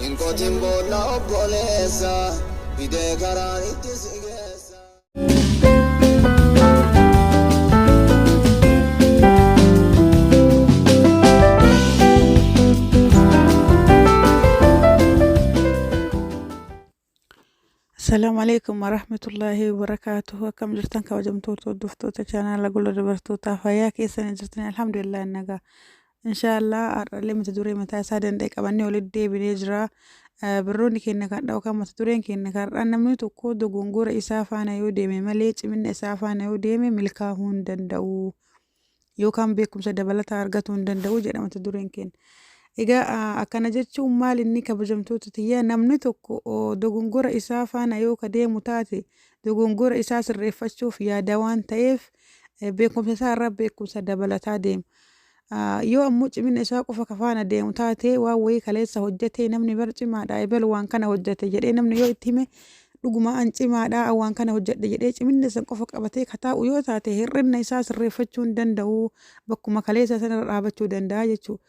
Hin qotin boolla obboleessa, fidee karaan itti si geessa. Assalaamu alaikum warahmatullaahi wabarakaatuhu. Akkam jirtan kabajamtoota hordoftoota chaanaala Gola Dubartootaa? Fayyaa keessanii jirtanii? Alhamdulillah, nagaa. Inshaallah har'allee mata duree mataa isaa danda'e qabannee walitti deebinee jira. Birroonni keenya kan dha'u kan mata dureen keenya kan har'aa namni tokko dogongora isaa faana yoo deeme malee cimina isaa faana yoo deeme milkaa'uu hin danda'u, yookaan beekumsa dabalataa argatuu hin danda'u jedha mata dureen keenya. Egaa akkana jechuun maal inni, kabajamtoota tiyyaa, namni tokko dogongora isaa faana yoo ka deemu taate dogongora isaa sirreeffachuuf yaada waan ta'eef beekumsa isaa irra beekumsa dabalataa deema. Yoo ammoo cimina isaa qofa ka faana deemu taate, waan wayii kaleessa hojjete namni bar cimaadha, ebelu waan kana hojjete jedhee namni yoo itti hime, dhuguma an cimaadha, an waan kana hojjedhe jedhee ciminna san qofa qabatee ka taa'u yoo taate, hir'inna isaa sirreeffachuu hin danda'u, bakkuma kaleessa sanarra dhaabachuu danda'a jechuudha.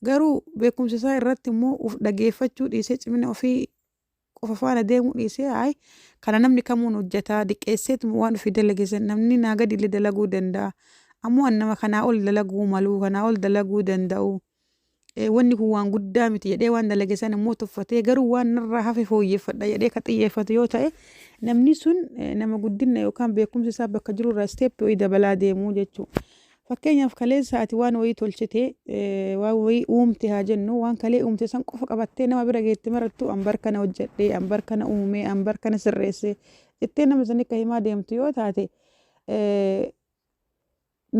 Garuu beekumsa isaa irratti immoo uf dhageeffachuu dhiisee, cimina ofii qofa faana deemuu dhiisee, ay kana namni kamuun hojjetaa diqqeesseetuma waan ofii dalage san namni naa gadi illee dalaguu danda'a. Ammoo an nama kanaa ol dalaguu maluu, kanaa ol dalaguu danda'u. Wanni kun waan guddaa miti jedhee waan dalage san immoo tuffatee, garuu waan narraa hafe fooyyeffadha jedhee ka xiyyeeffatu yoo ta'e, namni sun nama guddinna yookaan beekumsi isaa bakka jirurraa step wayii dabalaa deemuu jechuudha. Fakkeenyaaf, kaleessa ati waan wayii tolchite, waan wayii uumte haa jennu, waan kalee uumte san qofa qabattee nama bira geette marattu an bar kana hojjedhe, an bar kana uume, an bar kana sirreesse jettee nama sanii akka himaa deemtu yoo taate,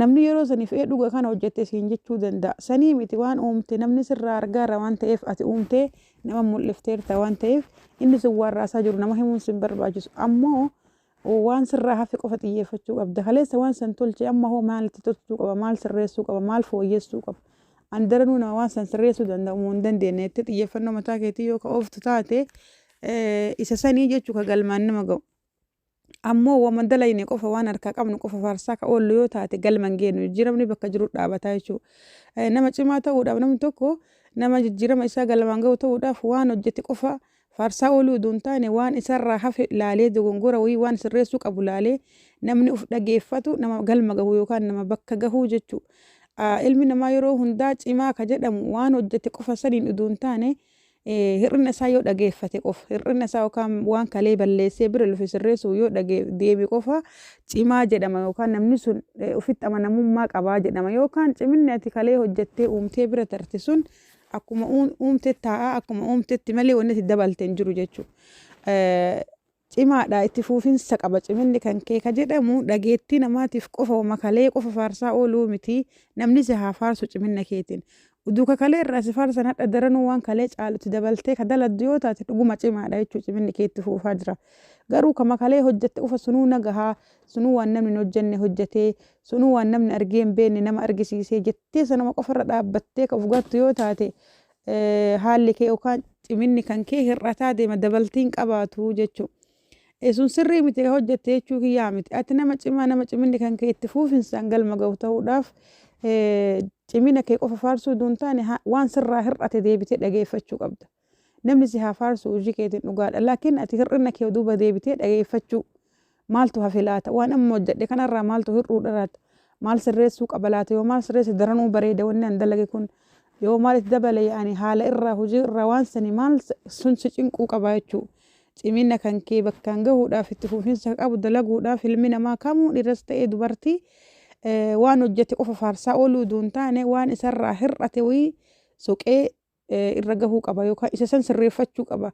namni yeroo saniif ee dhuga kana hojjette siin jechuu danda'a. Sanii miti, waan uumte namni sirraa argaarra waan ta'eef, ati uumtee nama mul'ifteerta waan ta'eef, inni sun waan raasaa jiru nama himuun sin barbaachisu. Ammoo waan sirraa hafe qofa xiyyeeffachuu qabda. Kaleessa waan san tolche, amma hoo maalitti tolchuu qaba? Maal sirreessuu qaba? Maal fooyyessuu qaba? An daranuu nama waan san sirreessuu danda'u moo hin dandeenye jettee xiyyeeffannoo mataa keetii yoo ka ooftu taate, isa sanii jechuu ka galmaan nama ga'u. Ammoo wama dalayne qofa, waan harkaa qabnu qofa faarsaa ka oollu yoo taate, galma hin geenyu. Jijjiiramni bakka jiru dhaabataa jechuudha. Nama cimaa ta'uudhaaf, namni tokko nama jijjiirama isaa galmaan ga'u ta'uudhaaf, waan hojjete qofa faarsaa ooluu odoo hin taane, waan isarraa hafe laalee, dogongora wayii waan sirreessuu qabu laalee namni uf dhageeffatu nama galma gahu yookaan nama bakka gahuu jechuudha. Ilmi namaa yeroo hundaa cimaa ka jedhamu waan hojjete qofa saniin odoo hin taane, hir'ina isaa yoo dhageeffate qofa, hir'ina isaa yookaan waan kalee balleessee bira lufe sirreessuu yoo dhagee deeme qofa cimaa jedhama, yookaan namni sun ofitti amanamummaa qabaa jedhama, yookaan ciminni ati kalee hojjettee uumtee bira tarte sun akkuma uumte taa'aa, akkuma uumtetti malee wanni ati dabalte hin jiru jechuudha. Cimaadha, itti fuufinsa qaba ciminni kan kee ka jedhamu dhageettii namaatiif qofa makalee qofa faarsaa ooluu miti. Namni si haa faarsu ciminna keetiin. Uduu ka kalee irraa si faarsan, hadha daranuu waan kalee caalutti dabaltee ka daladdu yoo taate, dhuguma cimaadha jechuudha, ciminni kee itti fuufaa jira. Garuu ka makalee hojjette qofa sunuu nagahaa, sunuu waan namni hin hojjenne hojjetee, sunuu waan namni argee hin beekne nama argisiisee jettee sanuma qofarra dhaabbattee ka of gattu yoo taate, haalli kee yookaan ciminni kan kee hir'ataa deema, dabaltiin qabaatu jechuudha. Sun sirrii miti hojjette jechuu kiyyaa miti. Ati nama cimaa, nama ciminni kan kee itti fuufinsaan galma ga'u ta'uudhaaf, cimina kee qofa faarsuu utuu hin taane waan sirraa hir'ate deebitee dhageeffachuu qabda. Namni si haa faarsu hojii keetiin, dhugaadha. Laakiin ati hir'ina kee duuba deebitee dhageeffachuu, maaltu hafe laata? Waan amma hojjedhe kanarraa maaltu hir'uudha laata? Maal sirreessuu qaba laata? Yoo maal sirreesse daranuu bareeda wanni an dalage kun? Yoo maal itti dabale, yaani haala irraa, hojii irraa, waan sani maal sun si cinquu qaba jechuudha. Cimina kan kee bakkaan gahuudhaaf, itti fufinsa qabu dalaguudhaaf, ilmi namaa kamuu dhiiras ta'ee dubartii waan hojjete qofa faarsaa ooluu utuu hin taane, waan isarraa hir'ate wayii soqee irra gahuu qaba yookaan isa san sirreeffachuu qaba.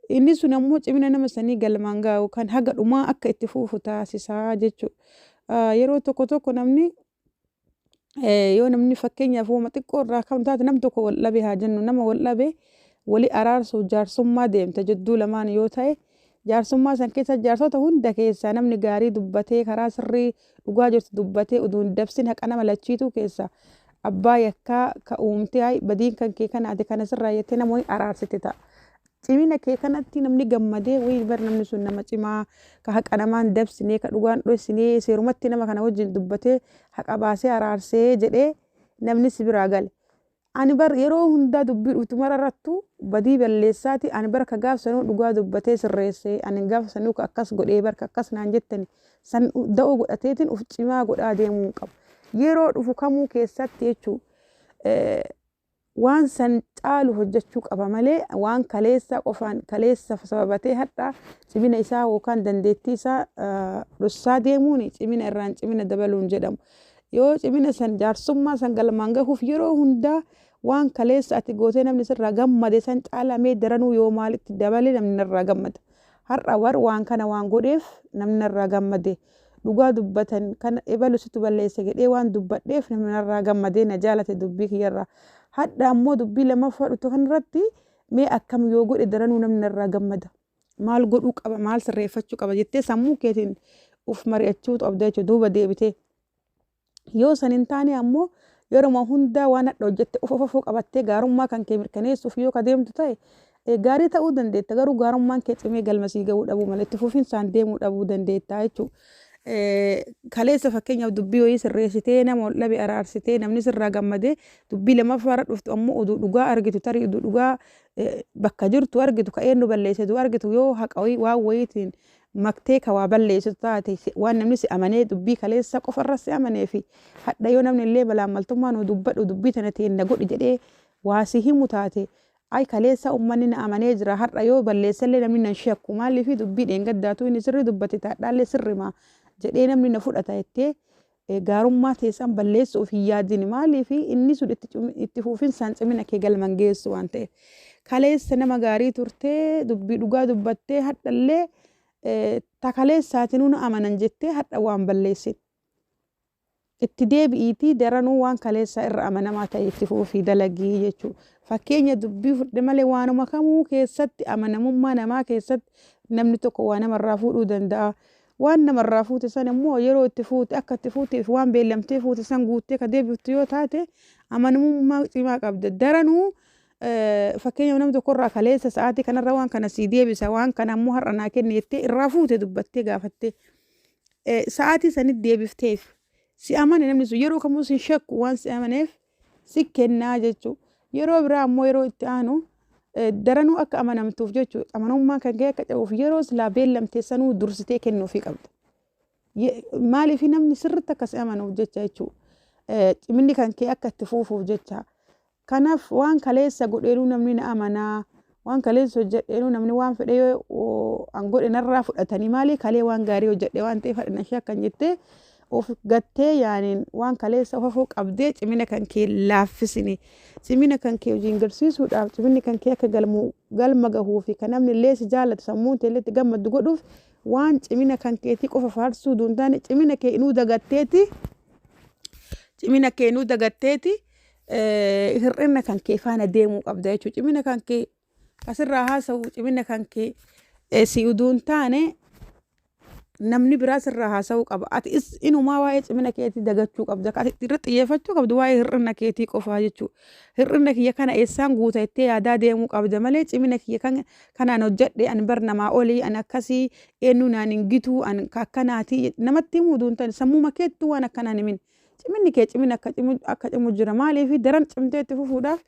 Inni sun ammoo cimina nama sanii galmaan ga'a yookaan haga dhumaa akka itti fufu taasisaa jechuudha. Yeroo tokko tokko namni yoo namni fakkeenyaaf wama xiqqoo irraa kan taate nam tokko wal dhabe haa jennu, nama wal dhabe wali araarsuuf jaarsummaa deemte jidduu lamaan yoo ta'e, jaarsummaa san keessa jaarsota hunda keessaa namni gaarii dubbatee, karaa sirrii dhugaa jirtu dubbatee, utuu hin dabsin haqa nama lachiituu keessaa abbaa yakkaa ka uumtee, ay badiin kan kee kana, ati kana sirraa jettee nama wayii araarsite ta'a. Cimina kee kanatti namni gammadee, wayii bar namni sun nama cimaa ka haqa namaan dabsinee, ka dhugaan dhoysinee, seerumatti nama kana wajjin dubbatee haqa baasee araarsee jedhee namni si biraa gale. Ani bar yeroo hundaa dubbii dhuftu mara irrattuu badii balleessaati ani bar ka gaaf sanuu dhugaa dubbatee sirreessee ani gaaf sanuu ka akkas godhee bar ka akkas naan jettani san da'oo godhateetiin uf cimaa godhaa deemuu hin qabu. Yeroo dhufu kamuu keessatti jechuu waan san caalu hojjechuu qaba malee waan kaleessa qofaan kaleessa sababatee hadha cimina isaa yookaan dandeettii isaa dhossaa deemuun cimina irraan cimina dabaluun jedhamu. Yoo cimina san jaarsummaa san galmaan gahuuf yeroo hundaa waan kaleessa ati gootee namni sirraa gammade san caalaa mee daranuu yoo maalitti dabale namni narraa gammada. Har'a war waan kana waan godheef namni narraa gammade. Dhugaa dubbatan kana ebalu situ balleesse jedhee waan dubbadheef namni narraa gammadee na jaalate dubbii kiyyarraa. Hadha ammoo dubbii lammaffaa dhuftu kanarratti mee akkam yoo godhe daranuu namni narraa gammada. Maal godhuu qaba, maal sirreeffachuu qaba jettee sammuu keetiin uf mari'achuu qabda jechuudha duuba deebitee. Yoo san hin taane ammoo yeruma hundaa waan hadha hojjette of ofafoo qabattee gaarummaa kan kee mirkaneessuuf yoo ka deemtu ta'e gaarii ta'uu dandeetta, garuu gaarummaan kee cimee galma sii ga'uu dhabuu mala, itti fufinsaan deemuu dhabuu dandeetta jechuudha. Kaleessa fakkeenyaaf dubbii wayii sirreessitee nama ol dhabe araarsitee namni sirraa gammadee dubbii lammaffaa irra dhuftu ammoo oduu dhugaa argitu, tarii oduu dhugaa bakka jirtu argitu, ka eenyu balleessitu argitu, yoo haqa wayii waan wayiitiin maktee ka waa balleessitu taate, waan namni si amanee dubbii kaleessa qofarra si amanee fi hadha yoo namni illee malaammaltummaa nu dubbadhu dubbii tana ta'e na godhi jedhee waa si himu taate, ay kaleessa uummanni na amanee jira, har'a yoo balleessallee namni nan shakku, maaliif dubbii dheengaddaatu inni sirri dubbate taadhaallee sirrimaa jedhee namni na fudhata jettee gaarummaa teessan balleessuuf hin yaadin. Maaliif inni sun itti fufinsaan cimina kee galman geessu waan ta'eef. Kaleessa nama gaarii turtee dubbii dhugaa dubbattee hadhallee ta kaleessaatinuu na amanan jettee hadha waan balleessin. Itti deebi'iitii daranuu waan kaleessaa irra amanamaa ta'e itti fufii dalagii jechuudha. Fakkeenya dubbii fudhe malee waanuma kamuu keessatti amanamummaa namaa keessatti namni tokko waa namarraa fuudhuu danda'a. Waan namarraa fuute san immoo yeroo itti fuute akka itti fuuteef waan beellamtee fuute san guuttee ka deebiftu yoo taate amanamummaa cimaa qabda. Daranuu fakkeenyaaf namni tokkorraa kaleessa sa'aatii kanarra waan kana sii deebisa, waan kana ammoo har'a naa kenni jettee irraa fuute dubbattee gaafattee sa'aatii sanitti deebifteef si amane, namni sun yeroo kamuu si shakku waan si amaneef si kennaa jechuudha. Yeroo biraa ammoo yeroo itti aanu daranuu akka amanamtuuf jechuudha. Amanamummaan kan kee akka cabuuf yeroo silaa beellamtee sanuu dursitee kennuufii qabda. Maaliif namni sirriitti akka si amanuuf jecha jechuudha. Ciminni kan kee akka itti fuufuuf jecha. Kanaaf waan kaleessa godheenuu namni na amanaa, waan kaleessa hojjedheenuu namni waan fedhe yoo an godhe narraa fudhatanii, maali kalee waan gaarii hojjedhe waan ta'eef hadha na shakkan jettee of gattee yaaniin waan kaleessa of afoo qabdee cimina kan kee laaffisini. Cimina kan kee hojiin garsiisuudhaaf, ciminni kan kee akka galmu galma gahuu fi kan namni illee si jaallatu sammuun tee illee itti gammaddu godhuuf, waan cimina kan keetii qofa faarsuu duun taane cimina kee inuu dagatteeti hir'ina kan kee faana deemuu qabda jechuudha. Cimina kan kee asirraa haasa'u cimina kan kee si uduun taane namni biraa sirraa haasa'uu qaba. Ati inumaa waa'ee cimina keetii dagachuu qabda. Ati irratti xiyyeeffachuu qabdu waa'ee hir'ina keetii qofaa jechuudha. Hir'ina kiyya kana eessaan guuta jettee yaadaa deemuu qabda malee cimina kiyya kanaan hojjedhe, ani bar namaa olii, ani akkasii, eenyu naan hin gitu, ani akkanaatii namatti himuu utuu hin taane sammuma keettuu waan akkanaan himin. Ciminni kee cimina akka cimu jira. Maaliif daran cimtee itti fufuudhaaf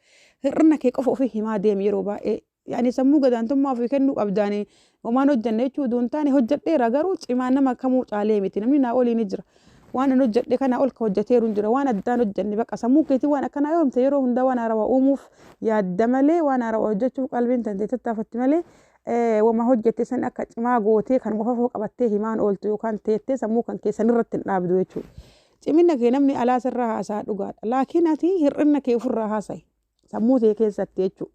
hir'ina kee qofa ofii himaa deemi yeroo baay'ee. Yaani sammuu gadaantummaa ofii kennuu qabdaani, homaan hojjanne jechuu utuu hin taane hojjedheera, garuu cimaa nama kamuu caalee miti, namni naa olii ni jira. Waan an hojjedhe kanaa ol ka hojjeteeru hin jira, waan addaan hojjenne baqa sammuu keetii waan akkanaa yoo himte yeroo hundaa waan haarawaa uumuuf yaadda malee, waan haarawaa hojjechuuf qalbiin tantee tattaafatti malee wama hojjette san akka cimaa gootee kan ofafoo qabattee himaan ooltu yookaan teettee sammuu kan keessan irratti hin dhaabdu jechuudha. Cimina kee namni alaa sirraa haasa'a dhugaadha. Laakiin ati hir'ina kee ofirraa haasa'i. Sammuu kee keessatti jechuudha.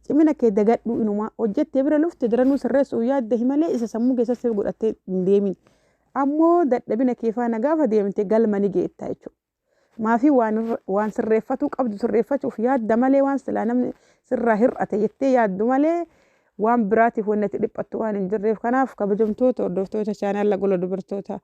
Cimina kee dagadhuu, inumaa hojjettee bira lufte daranuu sirreessuu yaadde malee isa sammuu keessatti godhattee hin deemin. Ammoo dadhabina kee faana gaafa deemte galma ni geetta jechuudha. Maafii waan sirreeffatuu qabdu sirreeffachuuf yaadda malee waan silaa namni sirraa hir'ate jettee yaaddu malee waan biraatiif wanni ati dhiphattu waan hin jirreef. Kanaaf kabajamtoota hordoftoota chaanaala Gola Dubartoota,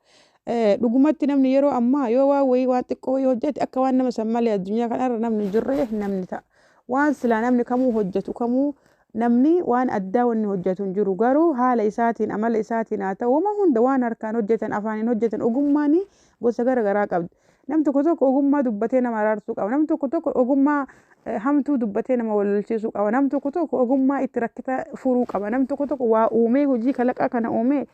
dhugumatti namni yeroo ammaa yoo waan wayii waan xiqqoo wayii hojjete akka waan nama san malee addunyaa kanarra namni hin jirre namni ta'a. Waan silaa namni kamuu hojjetu kamuu namni waan addaa wanni hojjetu hin jiru, garuu haala isaatiin, amala isaatiin haa ta'u, wama hunda waan harkaan hojjetan, afaaniin hojjetan, ogummaan gosa gara garaa qabdi. Nam tokko tokko ogummaa dubbatee nama araarsuu qaba. Nam tokko tokko ogummaa hamtuu dubbatee nama wal lolchiisuu qaba. Nam tokko tokko ogummaa itti rakkata furuu qaba. Nam tokko tokko waa uumee hojii kalaqaa kana uumee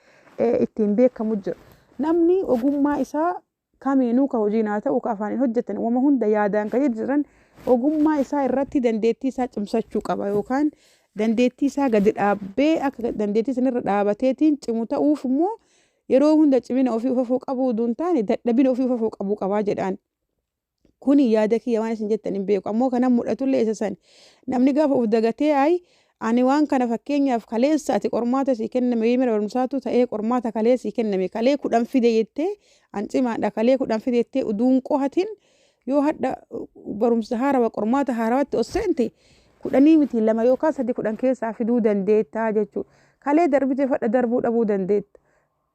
ittiin beekamu jira. Namni ogummaa isaa kamiinuu ka hojiin haa ta'u ka afaaniin hojjetan wama hunda yaadaan ka jijjiiran ogummaa isaa irratti dandeettii isaa cimsachuu qaba yookaan dandeettii isaa gadi dhaabbee akka dandeettii sanirra dhaabateetiin cimu ta'uuf immoo yeroo hunda cimina ofii ufafuu qabuu utuu hin taane dadhabina ofii ufafuu qabuu qabaa jedhaan. Kuni yaada kiyya waan isin jettan hin beeku. Ammoo kanan mudhatullee isa sani. Namni gaafa of dagatee ayi ani waan kana fakkeenyaaf kaleessa ati qormaata sii kenname yoo mana barumsaatu ta'ee qormaata kalee sii kenname kalee 10 fide jettee an cimaadha kalee 10 fide jettee utuu hin qohatin yoo hadha barumsa haarawa qormaata haarawatti os seente kudhanii miti lama yookaan sadi 10 keessaa fiduu dandeettaa jechuudha. Kalee darbiteef hadha darbuu dhabuu dandeetta.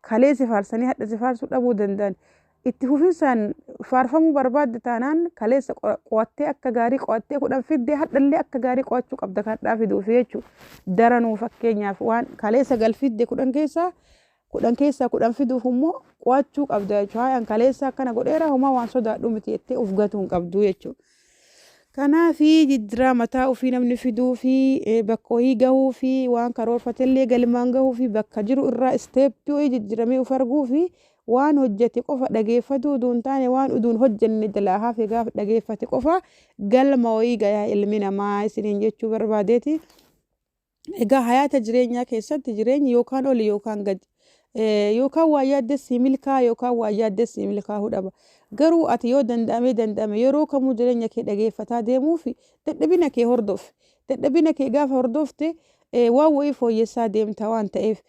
Kalee si faarsanii hadha si faarsuu dhabuu danda'an. Itti fufinsaan faarfamuu barbaadde taanaan kaleessa qo'attee akka gaarii qo'attee 10 fiddee hadhallee akka gaarii qo'achuu qabda kan hadhaa fiduufi jechuudha. Daranuu fakkeenyaaf waan kaleessa gal fidde 10 keessaa 10 keessaa 10 fiduuf immoo qo'achuu qabda jechuudha. Haayaan kaleessa akkana godheera homaa waan sodaadhu miti jettee of gatuu hin qabdu jechuudha. Kanaafi jijjiraa mataa ofii namni fiduu fi bakka wayii gahuu fi waan karoorfatellee galmaan gahuu fi bakka jiru irraa isteeppii wayii jijjiramee of arguu fi waan hojjete qofa dhageeffatuu utuu hin taane waan utuu hin hojjenne jalaa hafe gaafa dhageeffate qofa galma wayii gayaa ilmi namaa isiniin jechuu barbaadeeti. Egaa hayaata jireenyaa keessatti jireenyi yookaan oli yookaan gadi. Yookaan waa yaaddes sii milkaa yookaan waa yaaddes sii milkaa'uu dhaba. Garuu ati yoo danda'amee danda'ame yeroo kamuu jireenya kee dhageeffataa deemuufi dadhabina kee hordofi. Dadhabina kee gaafa hordofte waan wayii fooyyessaa deemta waan ta'eef.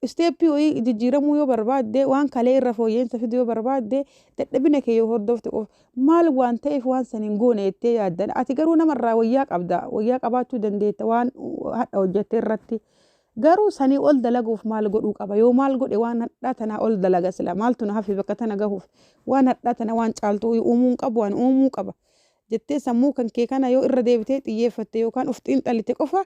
Isteeppii wayii jijjiiramuu yoo barbaadde waan kalee irra fooyya'insa fiduu yoo barbaadde dadhabina kee yoo hordofte qofa maal waan ta'eef waan san hin goone jettee yaaddan. Ati garuu namarraa wayyaa qabda. Wayyaa qabaachuu dandeetta waan hadha hojjette irratti. Garuu sanii ol dalaguuf maal godhuu qaba? Yoo maal godhe waan hadhaa tanaa ol dalaga sila maaltu na hafe bakka tana gahuuf? Waan hadhaa tana waan caaltu uumuu hin qabu waan uumuu qaba. Jettee sammuu kan kee kana yoo irra deebitee xiyyeeffatte yookaan of xiinxalite qofa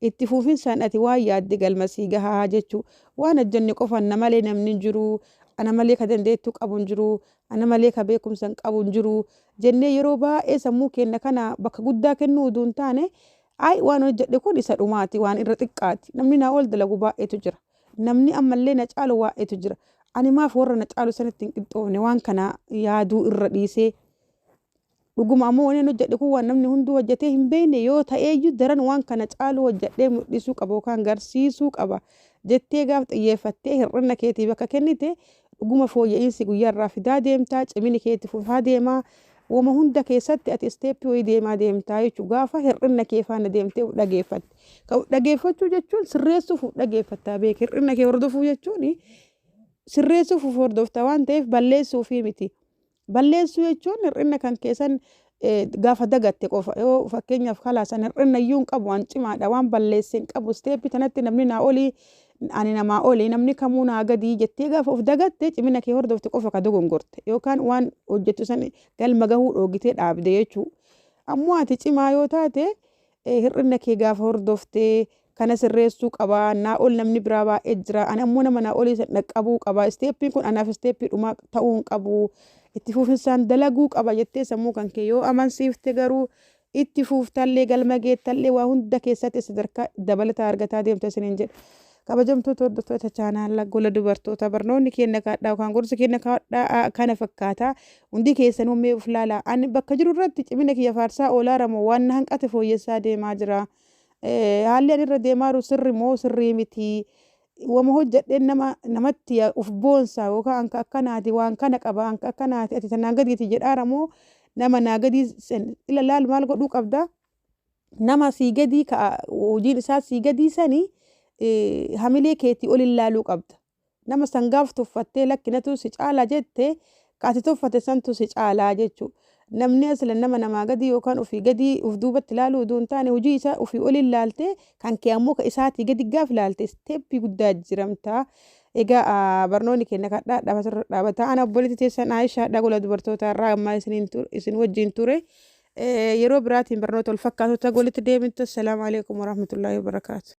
itti fuufinsaan ati waan yaadde galma sii gahaa jechuu. Waan hojjenne qofaan na malee namni hin jiru, ana malee ka dandeettuu qabu hin jiru, ana malee ka beekumsa hin qabu hin jiru jennee yeroo baay'ee sammuu keenna kana bakka guddaa kennuu uduu hin taane ayi waan hojjedhe kun isa dhumaati waan irra xiqqaati namni naa ol dalagu baay'eetu jira namni ammallee na caalu baay'eetu jira ani maaf warra na caalu sanitti hin qixxoofne waan kana yaaduu irra dhiisee Dhuguma ammoo wani ani hojjedhe kun waan namni hunduu hojjetee hin beekne yoo ta'eeyyuu daran waan kana caalu hojjedhee mul'isuu qaba yookaan garsiisuu qaba jettee gaaf xiyyeeffattee hir'ina keetii bakka kennite dhuguma fooyya'iinsi guyyaarraa fidaa deemtaa cimini keetti fufaa deemaa wama hunda keessatti ati isteeppii wayii deemaa deemtaa jechuudha gaafa hir'ina kee faana deemtee of dhageeffatte. Kan of dhageeffachuu jechuun sirreessuuf of dhageeffattaa beeki hir'ina kee hordofuu jechuun sirreessuuf of hordofta waan ta'eef balleessuufii miti. Balleessuu jechuun hir'inna kan keessan gaafa dagatte qofa yoo fakkeenyaaf kalaasan hir'inna iyyuu hin qabu waan cimaadha waan balleesse hin qabu isteeppii tanatti namni naa olii ani namaa olii namni kamuu naa gadii jettee gaafa of dagatte cimina kee hordofte qofa ka dogongorte yookaan waan hojjettu san galma gahuu dhoogitee dhaabde jechuu. Ammoo ati cimaa yoo taate Hir'inna kee gaafa hordofte kana sirreessuu qaba, naa ol namni biraa baay'ee jira, ani ammoo nama naa olii san dhaqqabuu qaba, isteeppiin kun anaaf isteeppii dhumaa ta'uu hin qabu, itti fufinsaan dalaguu qaba jettee sammuu kan kee yoo amansiifte garuu itti fuuftallee galma geettallee waa hunda keessatti sadarkaa dabalataa argataa deemta isiniin jedha. Kabajamtoota hordoftoota chaanaala gola dubartoota barnoonni keenya kaadhaa yookaan gorsi keenya kaadhaa kana fakkaata. Hundi keessanuu mee of laalaa. Ani bakka jiru irratti cimina kiyya faarsaa oolaara moo waan na hanqate fooyyessaa deemaa jira. Haalli ani irra deemaa jiru sirri moo sirrii miti. Wama hojjedheen nama namatti of boonsa yookaan anka akkanaati waan kana qaba anka akkanaati ati tanaan gadiiti jedhaara moo nama naa gadii ila laal maal godhuu qabda. Nama sii gadii ka hojiin isaa sii gadii sani hamilee keetii ol ilaaluu qabda. Nama san gaaf tuffattee lakki natu si caala jette ka ati tuffate santu si caalaa jechuu. Namni aslan nama namaa gadii yookaan ofii gadii uf duubatti ilaaluu uduu hin taane hojii isaa ofii olin laaltee kan kee ammoo ka isaatii gadi gaaf laalte isteeppii guddaa jijjiramta. Egaa barnoonni keenya kadhaa dhaaba asirra dhaabata. Ana obboleettii teessan Aayishaadha gola dubartootaa irraa ammaa isin wajjin ture. Yeroo biraatiin barnoota wal fakkaatu walitti deemtu. Assalaamu alaikum warahmatullaahi wabarakaatu.